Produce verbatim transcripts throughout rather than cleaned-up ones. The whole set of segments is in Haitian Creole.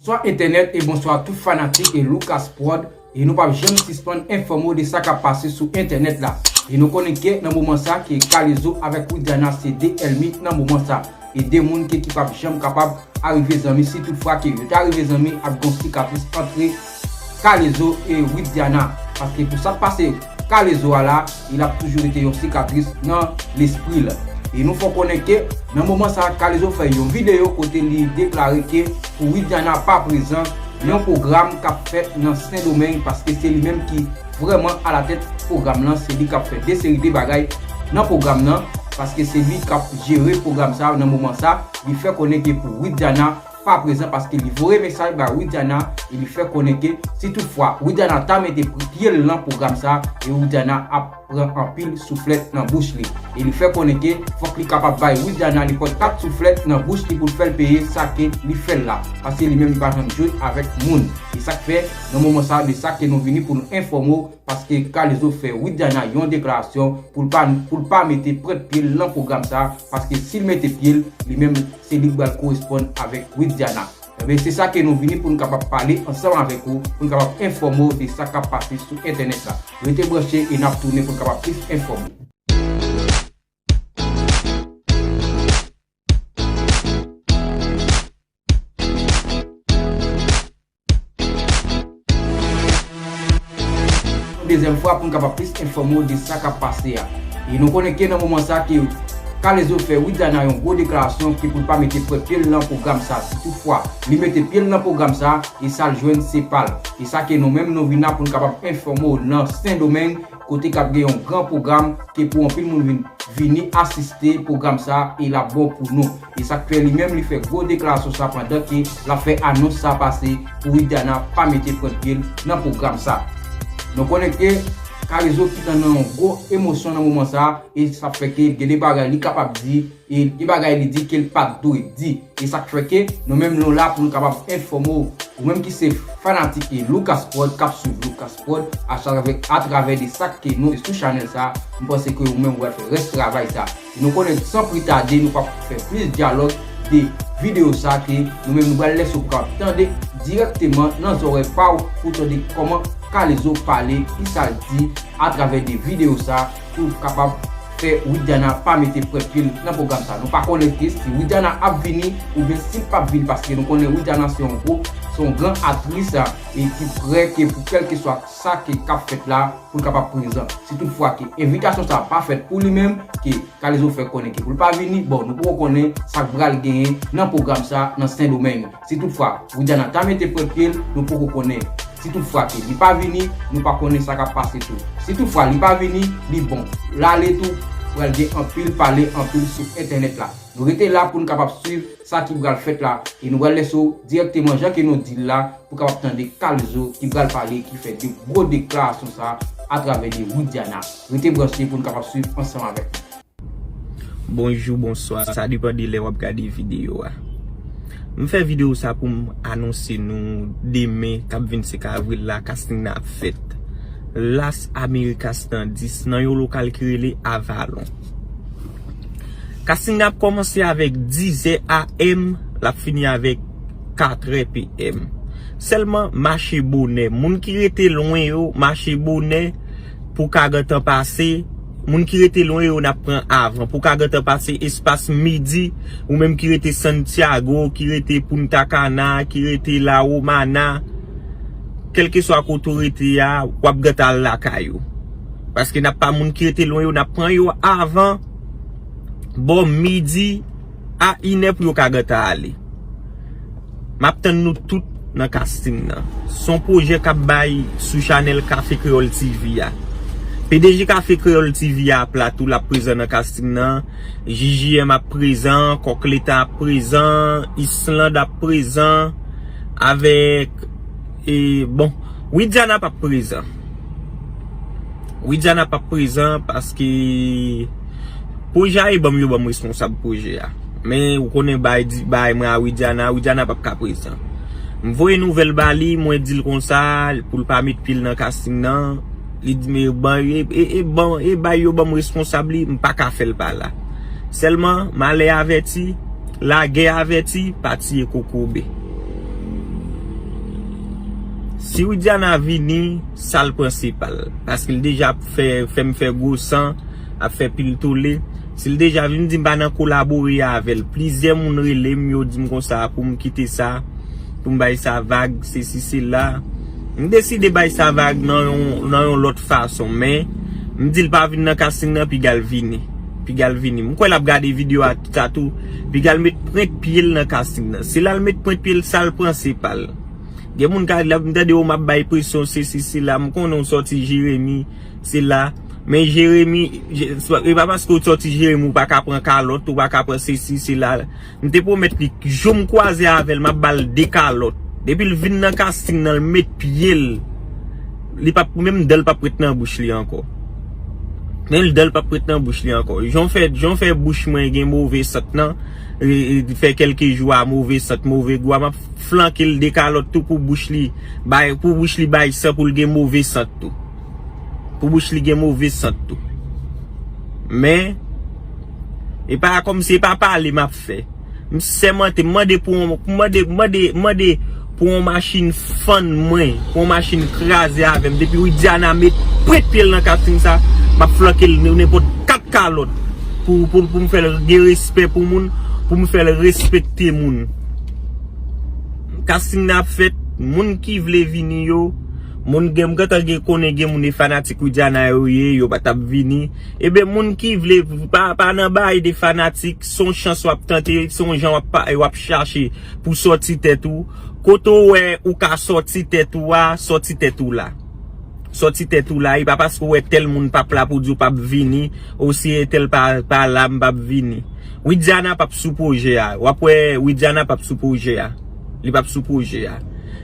Bonswa entènèt e bonswa tout fanatik e Lucas Prod. E nou p ap janm sispann enfòme w de sa k ap pase sou entènèt la. E nou konnen ke nan moman sa ke K-Lezo avèk Widiana se de ènmi nan moman sa. E de moun ke ki p ap janm kapab arive zanmi, si tout fwa ke yo ta rive zanmi, ap gon sikatris antre K-Lezo e Widiana. Paske pou sa k pase K-Lezo a la, e l ap toujou rete yon sikatris nan lespri l. E nou fè w konnen ke nan moman sa, K-Lezo fè yon videyo kote li deklare ke pou Widiana pa prezan nan yon pwogram k ap fèt nan Sendomeng, paske se li menm ki vrèman alatèt pwogram nan, se li k ap fè de seri de bagay nan pwogram nan, paske se li k ap jere pwogram sa nan moman sa. Li fè konnen ke pou Widiana pa prezan, paske li voye mesaj bay Widiana e li fè konnen ke si tout fwa Widiana ta mete pye l nan pwogram sa, e Widiana ap pran anpil souflèt nan bouch li. E li fè konnen ke fòk li kapab bay Widiana nenpòt kat souflèt nan bouch li pou l fè l peye sa ke li fè l la. Paske li menm li pa janm jwe avèk moun. E sa k fè, nan moman sa, de sa ke nou vini pou nou enfòme w, paske K-Lezo fè Widiana yon deklarasyon pou l pa, pou l pa mete pwent pye l nan pwogram sa, paske si l mete pye l, li menm, se li k pral koresponn avèk Widiana. Ebyen, se sa ke nou vini pou nou kapab pale ansanm avèk ou, pou nou kapab enfòme w de sa k ap pase sou entènèt la. Rete branche e n ap tounen pou nou kapab plis enfòme w. Dezyèm fwa pou n kapab plis enfòme w de sa k ap pase a. E nou konnen ke nan moman sa ke K-Lezo fè Widiana yon gwo deklarasyon ke pou l pa mete pwent pye l nan pwogram sa. Si tout fwa li mete pye l nan pwogram sa, e sa l jwenn se pa l. E sa ke nou menm nou vin la pou n kapab enfòme w nan Sendomeng, kote k ap gen yon gran pwogram ke pou anpil moun vin, vini asiste pwogram sa e l ap bon pou nou. E sa k fè li menm li fè gwo deklarasyon sa pandan ke l ap fè anons sa pase pou Widiana pa mete pwent pye l nan pwogram sa. Nou konnen ke K-Lezo ki nan yon gwo emosyon nan moman sa, e sa fè ke gen de bagay li kapab di, e gen bagay li di ke l pa t dwe di. E sa k fè ke nou menm nou la pou nou kapab enfòme w. Ou menm ki se fanatik e Lucas Prod, k ap swiv Lucas Prod atravè, atravè de sa ke nou sou chanèl sa, m panse ke ou menm ou pral fè rès travay sa. E nou konnen san pli tade, nou p ap fè plis dyalòg de videyo sa ke nou menm nou pral lese w pou kapab tande dirèkteman nan zòrèy pa w pou tande kòman K-Lezo pale, ki sa l di atravè de videyo sa pou kapab fè Widiana pa mete pwent pye l nan pwogram sa. Nou pa konnen ke si Widiana ap vini oubyen si l p ap vini, paske nou konnen Widiana se yon gwo, se yon gran aktris, e ki prè ke pou kèlkeswa sa ke k ap fèt la, pou l kapab prezan. Si tout fwa ke envitasyon sa pa fèt pou li menm, ke K-Lezo fè konnen ke pou l pa vini, bon, nou poko konnen sa k pral genyen nan pwogram sa nan Sendomeng. Si tout fwa Widiana ta mete pwent pye l, nou poko konnen. Si tout fwa ke li pa vini, nou pa konnen sa k ap pase tou. Si tout fwa li pa vini, li bon. L ale tou, pral gen anpil pale, anpil sou entènèt la. Nou rete la pou n kapab swiv sa ki pral fèt la, e nou pral lese w dirèkteman jan ke nou di l la, pou kapab tande K-Lezo ki pral pale, ki fè de gwo deklarasyon sa atravè de Widiana. Rete branche pou n kapab swiv ansanm avèk nou. Bonjou, bonswa, sa depann de lè w ap gade videyo a. M fè videyo sa pou m anonse nou demen k ap vennsenk avril la, casting nan ap fèt Las Americas nan dis, nan yon lokal ki rele Avalon. Casting nan ap kòmanse avèk dizè A M, l ap fini avèk katrè P M. Sèlman mache bonè. Moun ki rete lwen yo, mache bonè pou ka gentan pase. Moun ki rete lwen yo, n ap pran avan. Pou ka gentan pase espas midi, ou menm ki rete Santiago, ki rete Punta Cana, ki rete La Romana, kèlkeswa kote w rete a, w ap gentan al lakay ou. Paske n ap pa moun ki rete lwen yo, n ap pran yo avan bò midi a inè pou yo ka gentan ale. M ap tann nou tout nan casting nan. Se yon pwojè k ap bay sou chanèl Café Créole T V a. P D G Café Créole T V a ap la tou, l ap prezan nan casting nan. J J M ap prezan, Kòk Leta ap prezan, Island ap prezan, avèk, e, bon, Widiana p ap prezan. Widiana p ap prezan paske pwojè a e ban m yo ban m responsab pwojè a. Men ou konnen bay di, bay mwen a Widiana, Widiana p ap ka prezan. M voye nouvèl ba li, mwen di l konsa, pou l pa met pye l nan casting nan. Li di, men ban, e, e, e, ban, e bay yo ban m responsab li, m pa ka fè l pa la. Sèlman, malè avèti, lagè avèti, pa tiye kokobe. Si Widiana vini, sa l pran se pa l. Paske l deja ap fè, fè m fè gwo san, ap fè pil tole. Si l deja vini, m di m pa nan kolabore avè l. Plizyè moun rele m, yo di m konsa pou m kite sa, pou m bay sa vag, sesi, sela. M deside bay sa vag nan yon, nan yon lòt fason, men m di l pa vin nan casting nan, piga l vini. Piga l vini. M kwè l ap gade videyo a, sa tou. Piga l met pwent pye l nan casting nan. Se la l met pwent pye l, sa l pran se pa l. Gen moun ka, m tande w, m ap bay presyon, sesi, sela. M konnen w sòti Jeremi, sela. Men Jeremi, Je-, e pa paske w sòti Jeremi, ou pa ka pran kalòt, ou pa ka pran sesi, sela. M te pwomèt li, jou m kwaze avè l, m ap ba l de kalòt. Depi l vin nan casting nan, l met pye l. Li p ap, menm dan l p ap ret nan bouch li ankò. Menm dan l p ap ret nan bouch li ankò. Jan w fè, jan w fè bouch mwen gen move sant nan, e, e, fè kèlke jou a move sant, move gou a, m ap flanke l de kalòt tou pou bouch li, bay, pou bouch li bay san, pou l gen move sant tou. Pou bouch li gen move sant tou. Men, e pa kòmsi e pa pale m ap fè. M sèmante, m mande pou yon, m mande, m mande, m mande pou yon machin fann mwen, pou yon machin kraze avè m. Depi Widiana met pwent pye l nan casting sa, m ap flanke l nenpòt kat kalòt pou, pou, pou m fè l gen respè pou moun, pou m fè l respekte moun. Casting nan ap fèt, moun ki vle vini yo, moun gen, m gentan gen, konnen gen moun e fanatik Widiana yo ye, yo pa t ap vini. Ebyen, moun ki vle, pa, pa nan bagay de fanatik, se yon chans w ap tante, se yon jan w ap pa, w ap chache pou sòti tèt ou. Kote w wè ou ka sòti tèt ou a, sòti tèt ou la. Sòti tèt ou la, e pa paske w wè tèl moun p ap la pou di w p ap vini, ou si tèl pa, pa la, m p ap vini. Widiana p ap sou pwojè a. W ap wè Widiana p ap sou pwojè a. Li p ap sou pwojè a.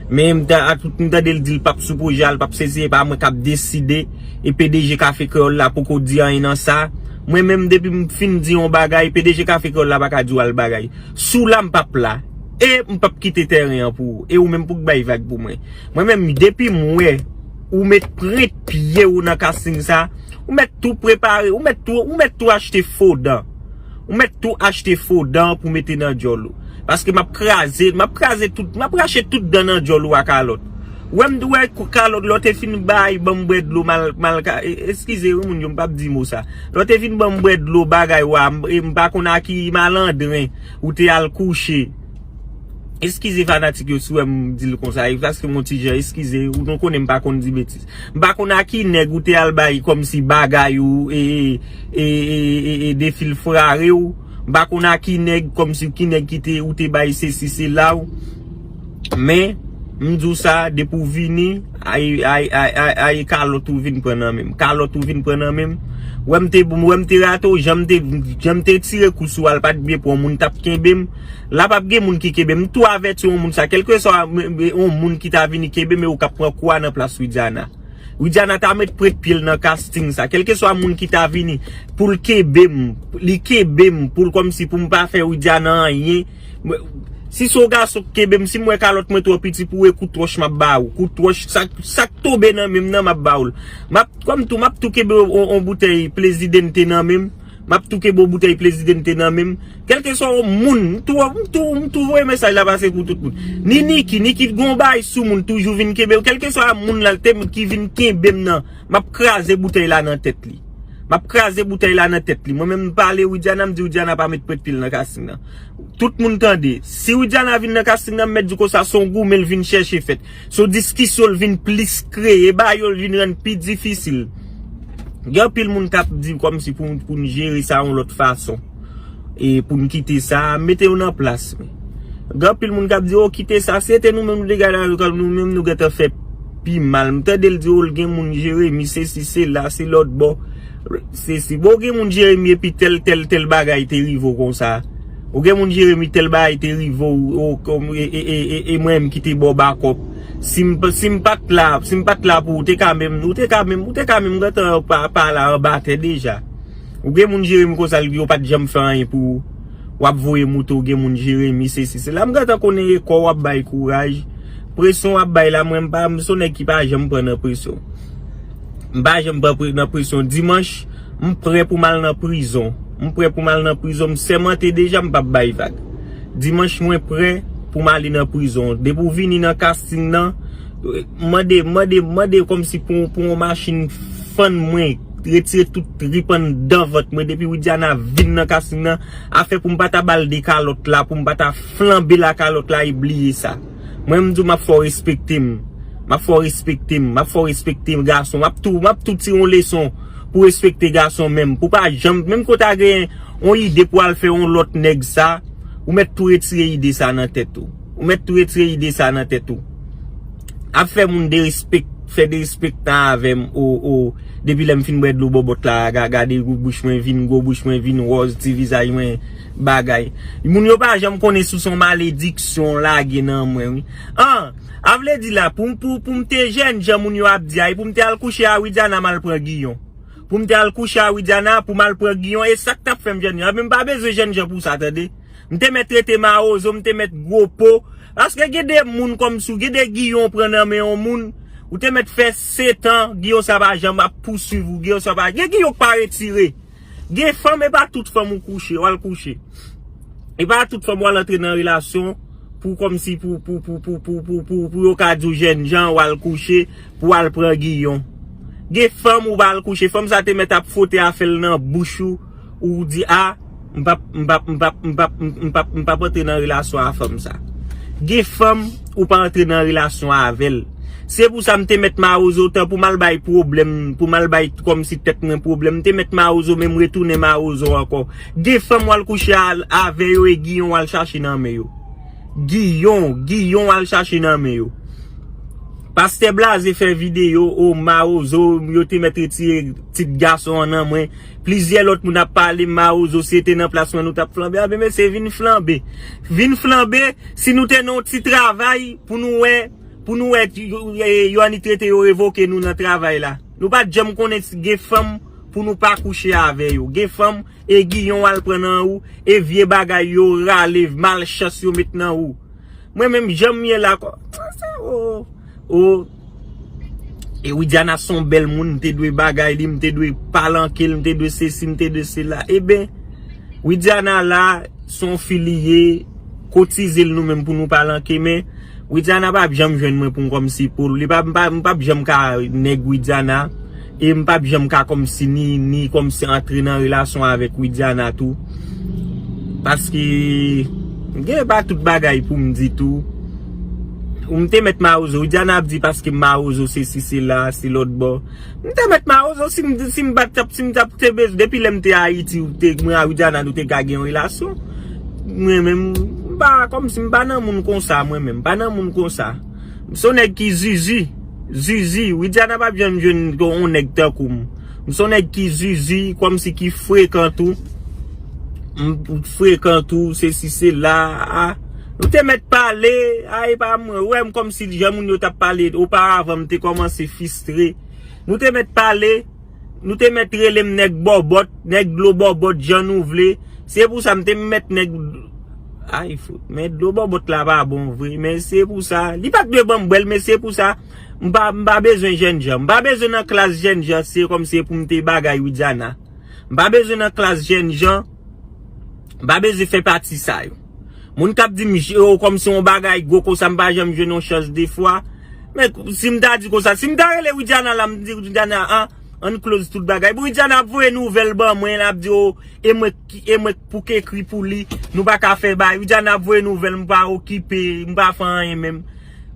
Men m ta, a tout, m tande l di l p ap sou pwojè a, l p ap sezi, e pa mwen k ap deside, e P D G Kafe Kreyòl la poko di anyen nan sa. Mwen menm, depi m fin di yon bagay, P D G Kafe Kreyòl la pa ka di w al bagay. Si w la, m p ap la. E m p ap kite tèren an pou ou. E ou menm pou k bay vag pou mwen. Mwen menm, depi m wè ou met pwent pye w nan casting sa, ou mèt tou prepare, ou mèt tou, ou mèt tou achte fo dan. Ou mèt tou achte fo dan pou mete nan djòl ou. Paske m ap kraze, m ap kraze tout, m ap rache tout dan nan djòl ou a kalòt. Ou wè m, ou wè kou-, kalòt, lè w te fin bay, ban m bwè dlo, mal, mal ka, e, eskize wi moun yo, m p ap di mo sa. Lè w te fin ban m bwè dlo, bagay wa, m, e m pa konn a ki malandren ou te al kouche. Eskize fanatik yo si w wè m di l konsa, e paske m on ti jan eskize, ou nou konnen m pa konn di betiz. M pa konn a ki nèg ou te al bay kòmsi bagay ou, e, e, e, e, e defilfrare w. M pa konn a ki nèg, kòmsi ki nèg ki te, ou te bay sesi, sela w. Men, m di w sa, depi w vini, ay, ay, ay, ay, ay, kalòt ou vin pran nan men m. Kalòt ou vin pran nan men m. Wè m te, wè m te rate w, jan m te, jan m te tire kou sou a, l pa t byen pou yon moun t ap kenbe m. La p ap gen moun ki kenbe m. M tou avèti yon moun sa. Kèlkeswa m, m, yon moun ki ta vini kenbe m, e ou k ap pran kou a nan plas Widiana. Widiana ta met pwent pye l nan casting sa. Kèlkeswa moun ki ta vini pou l kenbe m, li kenbe m, pou l kòmsi pou m pa fè Widiana anyen. Mwen, si se yon gason k kenbe m, si m wè kalòt mwen twò piti pou ou, e kout wòch m ap ba ou. Kout wòch, sa, sa k tonbe nan men m nan, m ap ba ou l. M ap, kòm tou, m ap tou kenbe yon, yon boutèy Plezidente nan men m. M ap tou kenbe yon boutèy Plezidente nan men m. Kèlkeswa yon moun, m tou, m tou, m tou voye mesaj la pase pou tout moun. Ni Niki, Niki gon bagay sou moun, toujou vin kenbe w. Kèlkeswa moun la te, ki vin kenbe m nan, m ap kraze boutèy la nan tèt li. M ap kraze boutèy la nan tèt li. Mwen menm m pale Widiana, m di Widiana pa met pwent pye l nan casting nan. Tout moun tande. Si Widiana vin nan casting nan, m mèt di konsa, se yon goumen l vin chèche fèt. Se yon diskisyon l vin plis kreye, bagay yo l vin rann pi difisil. Gen anpil moun k ap di kòmsi pou, pou n jere sa yon lòt fason. E pou n kite sa, mete yo nan plas mwen. Gen anpil moun k ap di, "O, kite sa, si se te nou menm, nou te gade avèk nou menm, nou gentan fè pi mal." M tande l di, "O, l gen moun Jeremi, sesi, sela, se lòt bò." Sesi, bon, gen moun Jeremi, epi tèl, tèl, tèl bagay te rive w konsa. Ou gen moun Jeremi, tèl bagay te rive w, o, kòm, e, e, e, e, e mwen menm ki te ba w bakòp. Si m, si m pa t la, si m pa t la pou ou, ou te ka menm, ou te ka menm, ou te ka menm gentan pa, pa la anba tè deja. Ou gen moun Jeremi konsa, yo pa t janm fè anyen pou ou. W ap voye moute, ou gen moun Jeremi, sesi, sela. M gentan konnen e kò w ap bay kouraj. Presyon w ap bay la, mwen, m pa, m se yon nèg ki pa janm pran nan presyon. M pa janm pran pre-, nan presyon. Dimanch, m prè pou m al nan prizon. M prè pou m al nan prizon. M sèmante deja, m p ap bay vag. Dimanch, mwen prè pou m ale nan prizon. Depi w vini nan casting nan, Mande, mande, mande kòmsi pou, pou yon machin fann mwen, retire tout trip anndan vant mwen. Depi Widiana vin nan casting nan, afè pou m pa ta ba l de kalòt la, pou m pa ta flanbe la kalòt la, e bliye sa. Mwen, m di w, m ap fè w respekte m. M ap fè w respekte m. M ap fè w respekte m, gason. M ap tou, m ap tou tire yon leson pou respekte gason menm. Pou pa janm, menm kote a gen yon ide pou al fè yon lòt nèg sa, ou mèt tou retire ide sa nan tèt ou. Ou mèt tou retire ide sa nan tèt ou. Ap fè moun derespek, fè derespektan avè m, o, o, depi lè m fin bwè dlo bòbòt la, ga-, gade gwo bouch mwen vin, gwo bouch mwen vin wòz, ti vizaj mwen bagay. Moun yo pa janm konnen si se yon malediksyon lage nan mwen, wi. An, a vle di la, pou, pou, pou m te jènjan moun yo ap di a, e pou m te al kouche a Widiana, m al pran Giyon. Pou m te al kouche a Widiana, pou m al pran Giyon, e sa k t ap fè m jènjan. Ebyen, m pa bezwen jènjan pou sa, tande. M te mèt rete mawozo, m te mèt gwo po. Paske gen de moun kòmsi w, gen de Giyon w pran nan men yon moun, ou te mèt fè setan, Giyon sa pa janm ap pouswiv ou, Giyon sa pa, gen Giyon k pa retire. Gen fanm, e pa tout fanm ou kouche, w al kouche. E pa tout fanm w al antre nan relasyon pou kòmsi pou, pou, pou, pou, pou, pou, pou, pou yo ka di w jènjan, w al kouche, pou w al pran Giyon. Gen fanm ou pa al kouche, fanm sa te mèt ap fwote afè l nan bouch ou, ou di, a, m p ap, m p ap, m p ap, m p ap, m p ap, m p ap antre nan relasyon a fanm sa. Gen fanm ou pa antre nan relasyon avè l. Se pou sa m te mèt mawozo tan pou m al bay pwoblèm, pou m al bay kòmsi tèt mwen pwoblèm. M te mèt mawozo, men m retounen mawozo ankò. Gen fanm w al kouche a, avè yo, e Giyon w al chache nan men yo. Giyon, Giyon w al chache nan men yo. Pastè Blaze fè videyo, o mawozo, yo te mèt retire tit gason an nan mwen. Plizyè lòt moun ap pale, mawozo, si te nan plas mwen, nou t ap flanbe. Anben, mesye, vin flanbe. Vin flanbe, si nou te nan yon ti travay, pou nou wè, pou nou wè, yo, yo, yo annik trete yo revoke nou nan travay la. Nou pa t janm konnen si gen fanm pou nou pa kouche avè yo. Gen fanm, e Giyon w al pran nan ou, e vye bagay yo rale, malchans yo met nan ou. Mwen menm, jan m ye la, kò, o, o, e Widiana se yon bèl moun, m te dwe bagay li, m te dwe palanke l, m te dwe sesi, m te dwe sela. Eben, Widiana la, se yon fi li ye, kotize l nou menm pou nou palanke, men Widiana p ap janm jwenn mwen pou m kòmsi pou li. Pa, m pa, m p ap janm ka nèg Widiana, e m p ap janm ka kòmsi ni, ni kòmsi antre nan relasyon avèk Widiana tou. Paske gen pa tout bagay pou m di tou. Ou m te mèt mawozo, Widiana ap di paske m mawozo, se si, se la, se lòt bò. M te mèt mawozo, si m, si m pa t ap, si m t ap te bezwen, depi lè m te Ayiti, ou te, mwen a Widiana, nou te ka gen yon relasyon. Mwen menm, m pa, kòmsi m pa nan moun konsa, mwen menm, m pa nan moun konsa. M se yon nèg ki zizi, zizi, Widiana p ap janm jwenn yon nèg tankou m. M se yon nèg ki zizi, kòmsi ki frekan tou. M frekan tou, se si, se la, a. Nou te mèt pale, a, e pa mwen, ou wè m kòmsi jan moun yo t ap pale oparavan, m te kòmanse fistre. Nou te mèt pale, nou te mèt rele m nèg bòbòt, nèg dlo bòbòt, jan nou vle. Se pou sa m te mèt nèg, ay, fout, men dlo bòbòt la pa bon vre, men se pou sa. Li pa t dwe ban m bwè l, men se pou sa. M pa, m pa bezwen jènjan. M pa bezwen nan klas jènjan, se kòmsi pou m te bagay Widiana. M pa bezwen nan klas jènjan. M pa bezwen fè pati sa yo. Moun k ap di m, j-, o, kòmsi yon bagay gwo konsa, m pa janm jwenn yon chans de fwa. Men si m ta di konsa, si m ta rele Widiana la, m di Widiana, an, ann close tout bagay. Bon, Widiana ap voye nouvèl ban mwen, l ap di, o, e mwen ki, e mwen k pou k ekri pou li, nou pa ka fè bagay. Widiana ap voye nouvèl, m pa okipe, m pa fè anyen menm.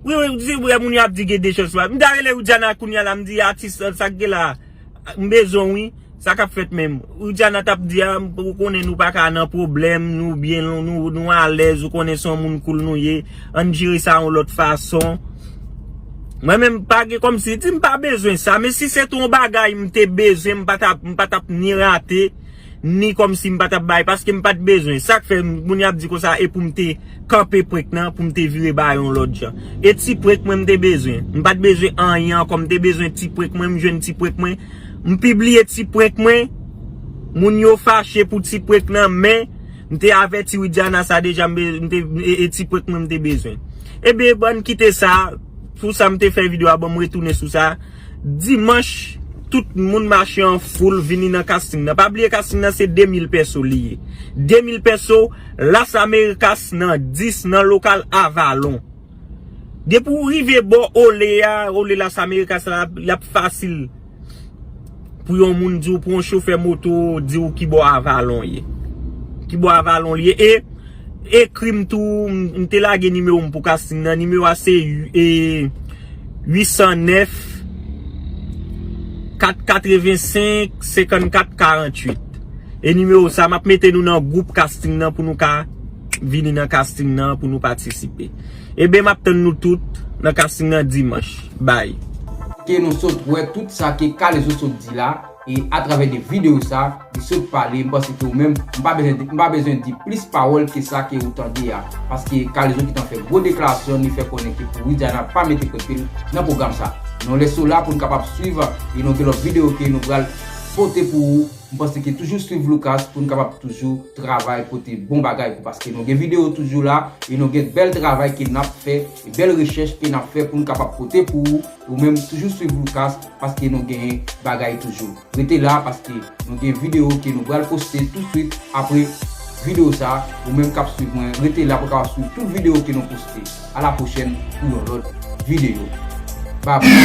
Wi, wi, di, wi, moun yo ap di gen de chans, m ta rele Widiana kounye a la, m di, atis, sa k gen la, m bezwen w, wi. Sa k ap fèt menm? Widiana t ap di, a, ou konnen nou pa ka nan pwoblèm, nou byen, nou, nou alèz, ou konnen se yon moun cool nou ye, ann jere sa yon lòt fason. Mwen menm, pa gen kòmsi, di m pa bezwen sa, men si se te yon bagay m te bezwen, m pa t ap, m pa t ap ni rate, ni kòmsi m pa t ap bay, paske m pa t bezwen. Sa k fè moun y ap di konsa, e pou m te kanpe prank nan, pou m te vire ba yo yon lòt jan. E ti prank mwen m te bezwen. M pa t bezwen anyen ankò, m te bezwen ti prank mwen, m jwenn ti prank mwen. M pibliye ti prank mwen. Moun yo fache pou ti prank nan, men m te avèti Widiana sa deja, m be-, m te, e, e ti prank mwen m te bezwen. Ebyen, bann kite sa, pou sa m te fè videyo a, bon, m retounen sou sa. Dimanch, tout moun mache an foul vini nan casting nan. Pa bliye casting nan se de mil pèso li ye. De mil pèso, Las Americas nan dis nan lokal Avalon. Depi w rive bò Ole a, Ole Las Americas la, l ap fasil pou yon moun di w, pou yon chofè moto di w ki bò Avalon ye. Ki bò Avalon l ye. E ekri m tou, m, m te lage nimewo m pou casting nan. Nimewo a se e, uit san nèf, kat katrevensenk, senkannkat, karanntuit. E nimewo sa, m ap mete nou nan gwoup casting nan pou nou ka vini nan casting nan, pou nou patisipe. Eben, m ap tann nou tout nan casting nan dimanch. Bye. Ke nou sot wè tout sa ke Kalezo sot di la, e atravè de videyo sa, li sot pale, m panse ke ou menm, m pa bezwen, m pa bezwen di plis pawòl ke sa ke ou tande a. Paske Kalezo ki t an fè gwo deklarasyon, li fè konnen ke pou Widiana pa mete kote l nan pwogram sa. Nou lese w la pou n kapab swiv, e nou gen lòt videyo ke nou pral pote pou ou. M panse ke toujou swiv Lucas pou n kapab toujou travay, pote bon bagay pou, paske nou gen videyo toujou la, e nou gen bèl travay ke n ap fè, e bèl rechèch ke n ap fè pou n kapab pote pou ou. Ou menm toujou swiv Lucas, paske nou genyen bagay toujou. Rete la, paske nou gen videyo ke nou pral poste touswit apre videyo sa. Ou menm k ap swiv mwen, rete la pou w kapab swiv tout videyo ke nou poste. A la pwochèn pou yon lòt videyo. Bye bye.